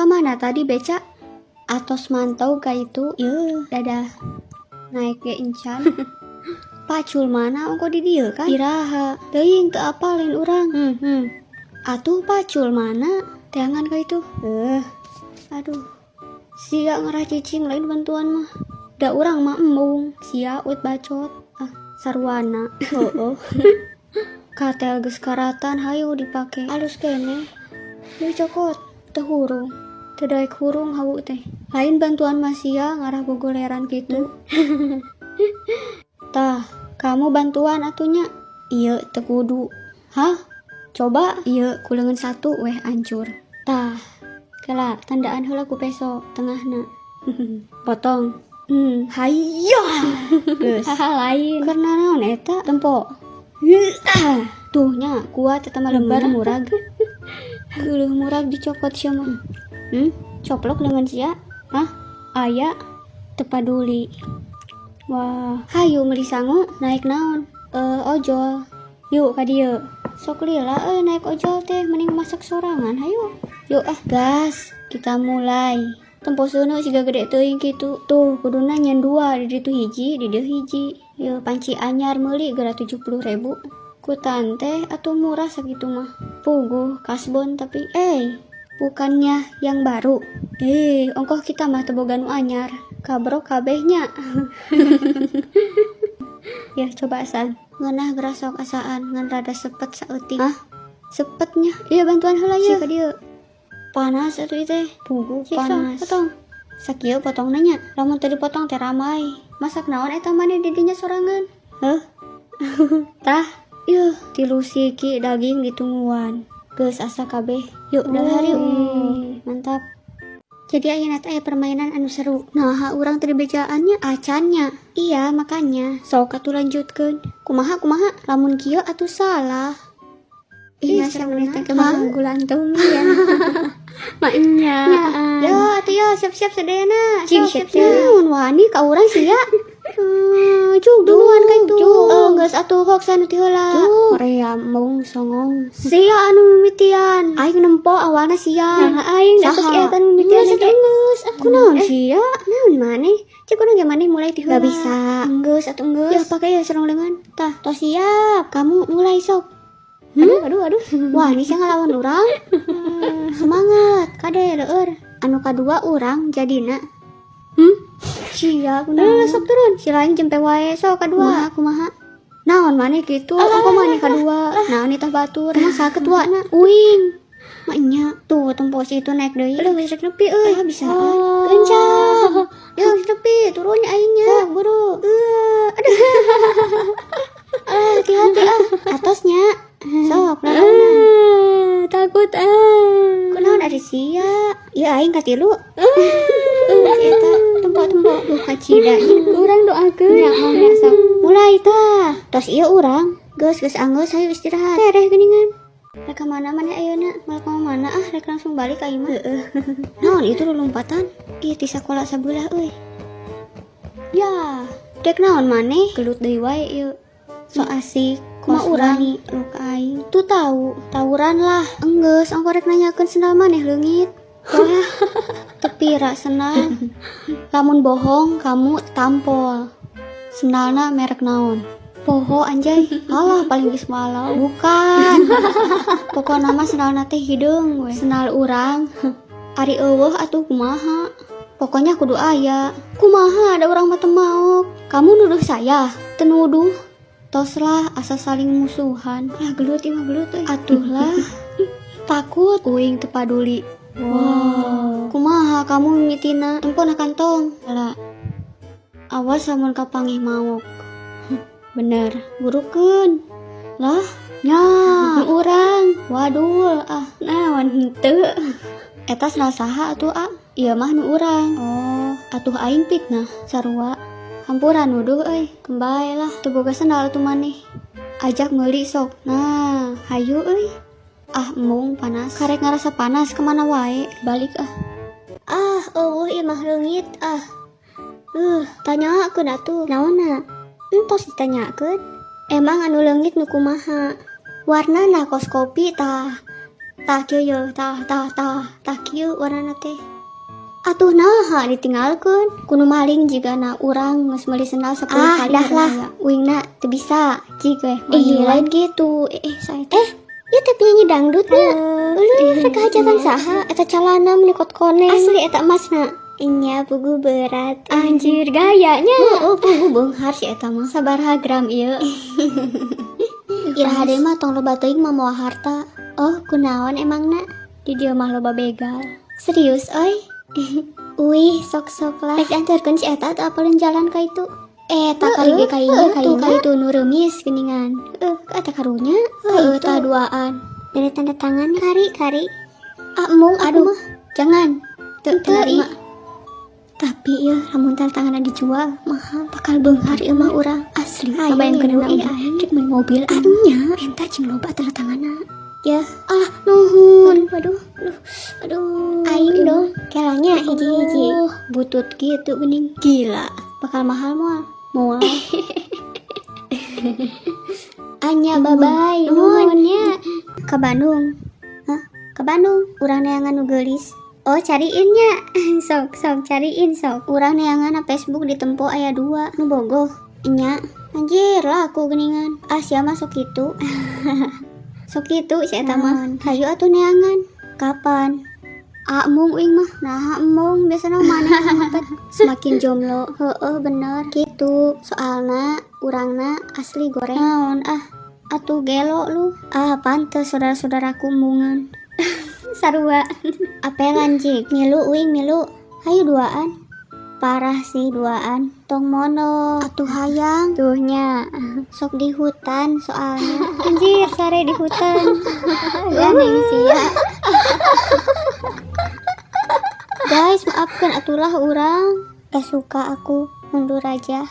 Kamana tadi beca? Atos mantau ka itu. Yeuh, dadah. Naik ge encan. Pacul mana, ongkoh di dieu kan? Iraha. Teuing, teu apal lain urang. Atuh pacul mana? Teangan ka itu. Aduh. Sia ngarah cicing, lain bantuan mah. Da urang mah embung, sia ut bacot. Ah, sarwana. Heueuh. Katel geus karatan, hayu dipake. Alus keneh. Yeuh, cokot, teu hurung. Teu daek hurung hawu teh. Lain bantuan mah sia ngarah gogoleran kitu. Tah, kamu bantuan atuh nya. Ieu teu kudu. Hah? Coba ieu ku leungeun satu weh ancur. Tah, kela tandaan heula ku peso tengahna. Potong. Hayya. Geus. Lain. Karena naon eta? Tempo. Ah, tuh nya kuat eta mah, lebar murag. Geuleuh murag dicokot sia mah. Coplok leungeun sia. Hah? Aya teu paduli. Wah, hayu meuli sangu, naik naon? Eh, ojol. Yuk ka dieu. Sok lila euy naik ojol teh, mending masak sorangan, hayu. Yuk ah, gas. Kita mulai. Tempo seuneu siga gede teuing kitu. Tuh, kuduna nyen dua, di ditu hiji, di dieu hiji. Yeuh, panci anyar meuli geura 70.000. Ku tante atuh murah sakitu mah. Puguh kasbon tapi eh bukannya yang baru. Eh, ongkoh kita mah teu boga nu anyar. Kabrok kabehnya. Ya, coba asaan. Ngeunah geura, sok asaan, ngan rada sepet saeutik. Hah? Sepetnya. Iya, bantuan heula ye. Ka dieu. Panas atuh ieu teh. Puguh panas. Potong. Sakieu potongna nya. Lamun teu dipotong teh ramai. Masak naon eta maneh di dinya sorangan? Heuh. Tah, yuh, tilu siki daging ditungguan. Geus asa kabeh. Yuk, dahar yuk. Mantap. Jadi ayeuna teh aya permainan anu seru. Nah, urang teu dibejaan nya, acan nya. Iya, makanya. Sok atuh lanjutkeun. Kumaha, kumaha? Lamun kieu atuh salah. Iya, serem teh Hah? Gulantung ya. Maknya. Ya, atuh ya, siap-siap sadayana. Cing, Sok, siap-siap. Naon wani ka urang sia? Cuk duluan ka itu. Oh, geus atuh, hoks anu ti heula. Hoream mung songong. Sia anu mimitian. Aing nempo awalna sia. Nah, aing da tos Saha? eta nu mimitian Geus teh. atuh geus. Aku naon sia? Naon maneh? Cek urang ge maneh mulai ti heula. Gak bisa. Geus atuh geus. Ya pakai ya sarung lengan. Tah, tos siap. Kamu mulai sok. Aduh, aduh, aduh. Wah, ini sia ngalawan urang. Semangat, kade leur. Anu kadua urang jadina. Sia kunaon? Sok turun. Si lain jempe wae, sok kadua. Kumaha, kumaha? Naon maneh kitu? Aku maneh kadua. Naon itah batur? Emang saha ketuana? Uing. Maknya tuh tempo si itu naik deui. Aduh, geus rek nepi euy. Ah, bisa. Oh. Kencang. Ya geus nepi, turun aingnya. Sok buru. Aduh. Ah, hati-hati ah. Atasnya. Sok, lalaunan. Ah, takut ah. Kunaon ari sia? Ieu aing katilu. Eta tempo-tempo duh kacida. Urang doakeun. Nya mau nya sok. Mulai tah. Tos ieu urang. Geus, geus anggeus, hayu istirahat. Tereh geuningan. Rek ka mana maneh ayeuna? Moal ka mana ah, rek langsung balik ka imah. Heeh. Naon itu lulumpatan? Ih, ti sakola sabelah euy. Ya, dek naon maneh? Gelut deui wae ieu. So asik. Kumaha urang lu ka aing? Tuh tahu, tawuran lah. Enggeus, ongko rek nanyakeun sendal maneh leungit. Wah, tepira sendal. Lamun bohong kamu tampol. Sendalna merek naon? Poho anjay. Alah, paling geus malau. Bukan. Pokokna mah sendalna teh hideung we. Sendal urang. Ari euweuh atuh kumaha? Pokoknya kudu aya. Kumaha, ada urang mah teu maok. Kamu nuduh saya? Teu nuduh. Tos lah, asa saling musuhan. Lah, gelut ieu mah, gelut euy. Atuh lah. Takut uing teu paduli. Wow. Kumaha kamu mimitina? Tempo na kantong. Lah. Awas lamun kapanggih maok. Bener, burukeun. Lah, nya, nu urang. Wadul ah. Naon henteu? Eta sendal saha atuh, ah? Ieu mah nu urang. Oh, Atuh aing fitnah sarua. Hampura nuduh euy. Kembali lah, teu boga sendal atuh maneh. Ajak meuli sok. Nah, hayu euy. Ah, embung panas. Karek ngarasa panas kemana wae. Balik ah. Ah, euweuh ieu mah leungit ah. Tanyakeun atuh. Naonna? Entos ditanyakeun. Emang anu leungit nu kumaha? Warnana kos kopi tah. Tah kieu ye, tah tah tah tah kieu warnana teh. Atuh naha ditinggalkeun? Ku nu maling jigana urang geus meuli sendal 10 Ah, kali dah lah. Uingna teu bisa. Jig weh. Ih, lain gitu. Eh, eh saya teh. Eh, ieu teh penyanyi dangdut nya. Eueuh, rek hajatan saha? Eta calana meuni kot koneng. Asli eta emasna. Nya puguh berat. Anjir gayanya. Oh, puguh beunghar si eta mah. Sabaraha gram ieu? Iraha deui mah tong loba teuing mah mawa harta. Oh, kunaon emangna? Di dieu mah loba begal. Serius oi? Wih, sok-sok lah. Rek diantarkeun si eta teu apaleun jalan ka itu. Eh, tak kali ge Heeh, ka itu ka itu nu reumis geuningan. Heueuh, eta karunya. Heueuh, tah duaan. Dari tanda tangan kari kari. Ah, embung aduh mah. Jangan. Teu Teu, terima. Tapi ya lamun tanda tanganna dijual mahal bakal beunghar ieu mah urang asli. Hayu, Ngabayangkeun ngilu, ih ih, aing rek meuli mobil nya menta cing loba tanda tanganna. Ya, Alah, nuhun. Waduh, aduh, aduh. Aing dong. Kelanya hiji-hiji. Oh, butut gitu geuning. Gila, bakal mahal moal. Moal. Anya bye bye. Nuhun. Nuhun nya. Ke Bandung. Hah? Ke Bandung. Urang neangan nu geulis. Oh, cariin nya. Sok sok cariin sok. Urang neangan na Facebook di tempo aya dua nu bogoh. Nya, anjir lah aku geuningan. Ah, sia mah sok kitu. Sok kitu si eta mah. Naon? Hayu atuh neangan. Kapan? Ah, embung uing mah. Nah, embung biasana mana ngepet. Semakin jomblo. Heeh, bener. Gitu. Soalna urangna asli goreng. Naon ah? Atuh gelo lu. Ah, pantes saudara-saudaraku embungan. Sarua. Apelan jik, milu uing milu. Hayu duaan. Parah sih duaan. Tong mono. Atuh hayang. Tuh nya. Sok di hutan soalnya. Anjir, sare di hutan. Gandeng sia. Guys, maafkan atulah urang. Gak suka aku mundur aja.